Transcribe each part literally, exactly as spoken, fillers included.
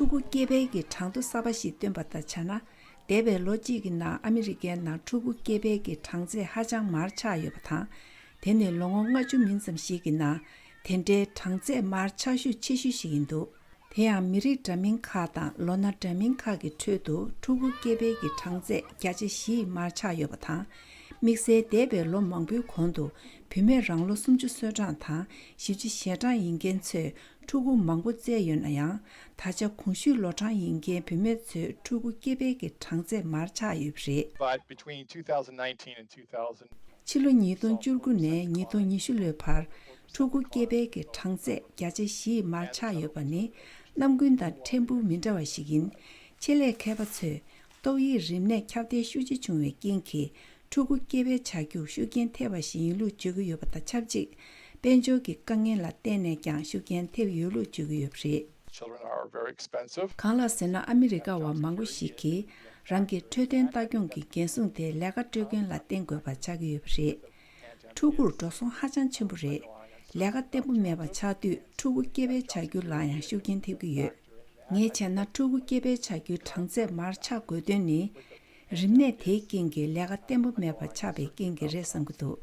ཕྲུ་གུ་སྐྱེ་འཕེལ་གྱི་གྲངས་ཐོ་གསར་པ་ཞིག་བཏོན་པ་དང་ཆ་ན། འདས་པའི་ལོ་གཅིག་གི་ནང་ཨ་མི་རི་ཀའི་ནང་ཕྲུ་གུ་སྐྱེ་འཕེལ་གྱི་གྲངས་ཚད་ཧ་ཅང་མར་ཆག་ཡོད་པ་དང་། དེ་ནི་ལོ་ངོ་ལྔ་བཅུ་མིན་ཙམ་ཞིག་གི་ནང་དེ་འདྲའི་གྲངས་ཚད་མར་ཆག་ཤུགས་ཆེ་ཤོས་ཤིག་ཡིན་འདུག་དེ་ཡང་མི་རིགས་འདྲ་མིན་ཁག་དང་ལོ་ན་འདྲ་མིན་ཁག་གི་ཁྲོད་དུ་ཕྲུ་གུ་སྐྱེ་འཕེལ་གྱི་གྲངས་ཚད་བརྒྱ་ཆ་བཞི་ཡིས་མར་ཆག་ཡོད་པ་དང་། དམིགས་བསལ་འདས་པའི་ལོ་མང་པོའི་གོང་དུ་བུད་མེད་རང་ལོ་སུམ་ཅུ་སོ་གྲངས་དང་བཞི་བཅུ་ཞེ་གྲངས་ཡིན་མཁན་ཚོས་ཕྲུ་གུ་མང་པོ་བཙས་ཡོད་ན་ཡང་། ད་ཆ་གོང་ཞུས་ལོ་གྲངས་ཡིན་མཁན་བུད་མེད་ཚོའི་ཕྲུ་གུ་སྐྱེ་འཕེལ་གྱི་གྲངས་ཚད་མར་ཆག་ཡོད་པ་རེད། But between two thousand nineteen and two thousand, ཕྱི་ལོ་ཉིས་སྟོང་བཅུ་དགུ་ནས་ཉིས་སྟོང་ཉི་ཤུ་ལོའི་བར་ཕྲུ་གུ་སྐྱེ་འཕེལ་གྱི་གྲངས་ཚད་བརྒྱ་ཆ་བཞི་ཡིས་མར་ཆག་ཡོད་པ་ནི་གནམ་རྐུན་དང་ཕྲན་བུ་མི་འདྲ་བ་ཞིག་ཡིན། ཆེད་ལས་མཁས་པ་ཚོས་ཏོག་དབྱིབས་རིམས་ནད་ཁྱབ་གདལ་ཤུགས་ཆེ་བྱུང་བའི་རྐྱེན་གྱིས་ཕྲུ་གུ་སྐྱེ་འཕེལ་བྱ་རྒྱུར་ཤུགས་རྐྱེན་ཐེབས་པ་ཞིག་ཡིན་ལུགས་བརྗོད་ཀྱི་ཡོད་པ་དང་ཆབས་ཅིག་དཔལ་འབྱོར་གྱི་དཀའ་ངལ་ལ་བརྟེན་ནས་ཀྱང་ཤུགས་རྐྱེན་ཐེབས་ཡོད་ལུགས་བརྗོད་ཀྱི་ཡོད་པ་རེད། Children are very expensive. གང་ལགས་ཟེར་ན། ཨ་མི་རི་ཀ་བ་མང་པོ་ཞིག་གིས་རང་གི་འཕྲོད་བསྟེན་ལྟ་སྐྱོང་གི་འགན་སྲུང་དེ་ལས་ཀ་སྤྲོད་མཁན་ལ་བརྟེན་དགོས་པ་ཆགས་ཀྱི་ཡོད་པ་རེད། ཕྲུ་གུར་འགྲོ་སོང་ཧ་ཅང་ཆེན་པོ་རེད། ལས་ཀ་བརྟན་པོ་མེད་པ་ཆགས་དུས་ཕྲུ་གུ་སྐྱེ་འཕེལ་བྱ་རྒྱུ་ལ་ཡང་ཤུགས་རྐྱེན་ཐེབས་ཀྱི་ཡོད། ངས་བྱས་ན་ཕྲུ་གུ་སྐྱེ་འཕེལ་བྱ་རྒྱུའི་གྲངས་ཚད་མར་ཆག་དགོས་དོན་ནི། རིམས་ནད་དེའི་རྐྱེན་གྱིས་ལས་ཀ་བརྟན་པོ་མེད་པ་ཆགས་པའི་རྐྱེན་གྱིས་རེད་བསམ་གྱི་འདུག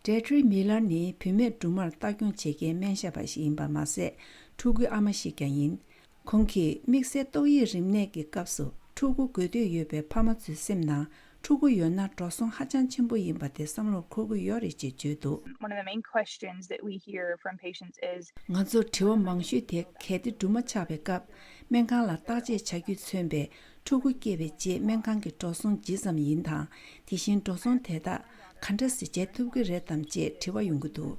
Deidre Miller ནི་བུད་མེད་སྦྲུམ་མར་ལྟ་སྐྱོང་བྱེད་མཁན་སྨན་ཞབས་པ་ཞིག་ཡིན་པ་མ་ཟད། ཕྲུ་གུའི་ཨ་མ་ཞིག་ཀྱང་ཡིན། ཁོང་གིས་དམིགས་བསལ་ཏོག་དབྱིབས་རིམས་ནད་ཀྱི་སྐབས་སུ་ཕྲུ་གུ་དགོས་འདོད་ཡོད་པའི་ཕ་མ་ཚོའི་སེམས་ནང་ཕྲུ་གུ་ཡོད་ན་འགྲོ་སོང་ཧ་ཅང་ཆེན་པོ་ཡིན་པ་དེ་བསམ་བློར་འཁོར་གྱི་ཡོད་རེད་ཅེས་བརྗོད་འདུག One of the main questions that we hear from patients is, ང་ཚོར་དྲི་བ་མང་ཤོས་དེ་གལ་ཏེ་སྦྲུམ་མ་ཆགས་པའི་སྐབས་སྨན་ཁང་ལ་བརྟག་དཔྱད་བྱ་རྒྱུས་མཚོན་པའི་ཕྲུ་གུ་སྐྱེས་པའི་རྗེས་སྨན་ཁང་གི་འགྲོ་སོང་ཇི་ཙམ་ཡིན་དང་། དེ་བཞིན་འགྲོ་སོང་དེ་དག་ག་འདྲ་སེ་འཇལ་ཐུབ་ཀྱི་རེད་དམ་ཅེས་དྲི་བ་ཡོང་གི་འདུག་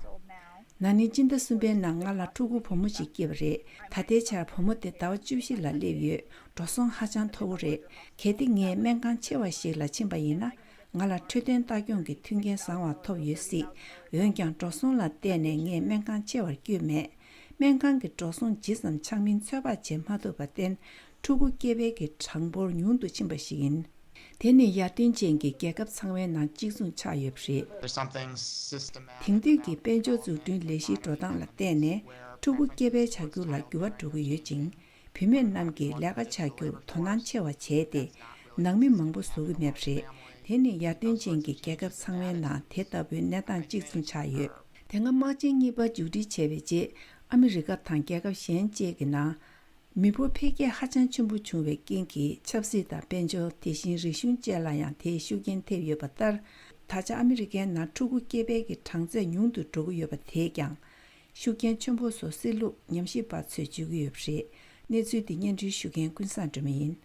ན་ནིང་སྤྱི་ཟླ་གསུམ་པའི་ནང་ང་ལ་ཕྲུ་གུ་བུ་མོ་ཞིག་སྐྱེས་པ་རེད། ད་ལྟའི་ཆར་བུ་མོ་དེ་ཟླ་བ་བཅུ་བཞི་ལ་སླེབས་ཡོད། འགྲོ་སོང་ཧ་ཅང་མཐོ་བོ་རེད། གལ་ཏེ་ངས་སྨན་ཁང་ཆེ་བ་ཞིག་ལ་ཕྱིན་པ་ཡིན་ན། ང་ལ་འཕྲོད་བསྟེན་ལྟ་སྐྱོང་གི་མཐུན་རྐྱེན་བཟང་བ་ཐོབ་ཡོད་སྲིད། འོན་ཀྱང་འགྲོ་སོང་ལ་བརྟེན་ནས་ངས་སྨན་ཁང་ཆེ་བར་བསྐྱོད་མེད། སྨན་ཁང་གི་འགྲོ་སོང་ཇི་ཙམ་ཆགས་མིན་ཚོད་དཔག་བྱེད་མ་ཐུབ་པར་བརྟེན། ཕྲུ་གུ་སྐྱེ་འཕེལ་གྱི་གྲངས་འབོར་ཉུང་དུ་ཕྱིན་པ་ཞིག་ཡིན། དེ་ནི་ཡར་ཐོན་ཅན་གྱི་རྒྱལ་ཁབ་ཚང་བའི་ནང་གཅིག་མཚུངས་ཆགས་ཡོད་པ་རེད། There's something systematic དེང་དུས་ཀྱི་དཔལ་འབྱོར་འཛུགས་སྐྲུན་ལས་གཞིའི་འགྲོ་སྟངས་ལ་བརྟེན་ནས་ཕྲུ་གུ་སྐྱེ་འཕེལ་བྱ་རྒྱུ་ལ་འགྱུར་བ་འགྲོ་གི་ཡོད་ཅིང་། བུད་མེད་རྣམས་ཀྱིས་ལས་ཀ་བྱ་རྒྱུར་དོ་སྣང་ཆེ་བ་བྱས་ཏེ། ནང་མི་མང་པོ་བཟོ་གི་མེད་པ་རེད། དེ་ནི་ཡར་ཐོན་ཅན་གྱི་རྒྱལ་ཁབ་ཚང་བའི་ནང་དེ་ལྟ་བུའི་གནས་སྟངས་གཅིག་མཚུངས་ཆགས་ཡོད། དེ་སྔ་དམག་ཆེན་གཉིས་པ་མཇུག་སྒྲིལ་བྱས་པའི་རྗེས་ཨ་མི་རི་ཀ་དང་རྒྱལ་ཁབ་གཞན་བཅས་ཀྱི་ནང་། མི་འབོར་འཕེལ་རྒྱས་ཧ་ཅང་ཆེན་པོ་བྱུང་བའི་རྐྱེན་གྱིས་ཆབ་སྲིད་དང་དཔལ་འབྱོར། དེ་བཞིན་རིག་གཞུང་བཅས་ལ་ཡང་དེས་ཤུགས་རྐྱེན་ཐེབས་ཡོད་པ་ལྟར། ད་ཆ་ཨ་མི་རི་ཀའི་ནང་ཕྲུ་གུ་སྐྱེ་འཕེལ་གྱི་གྲངས་ཚད་ཉུང་དུ་འགྲོ་གི་ཡོད་པ་དེས་ཀྱང་ཤུགས་རྐྱེན་ཆེན་པོ་བཟོ་སྲིད་ལུགས་ཉམས་ཞིབ་པ་ཚོས་བརྗོད་ཀྱི་ཡོད་པ་རེད། གནས་ཚུལ་འདི་སྙན་སྒྲོན་ཞུ་མཁན་ཀུན་བཟང་སྒྲོལ་མ་ཡིན།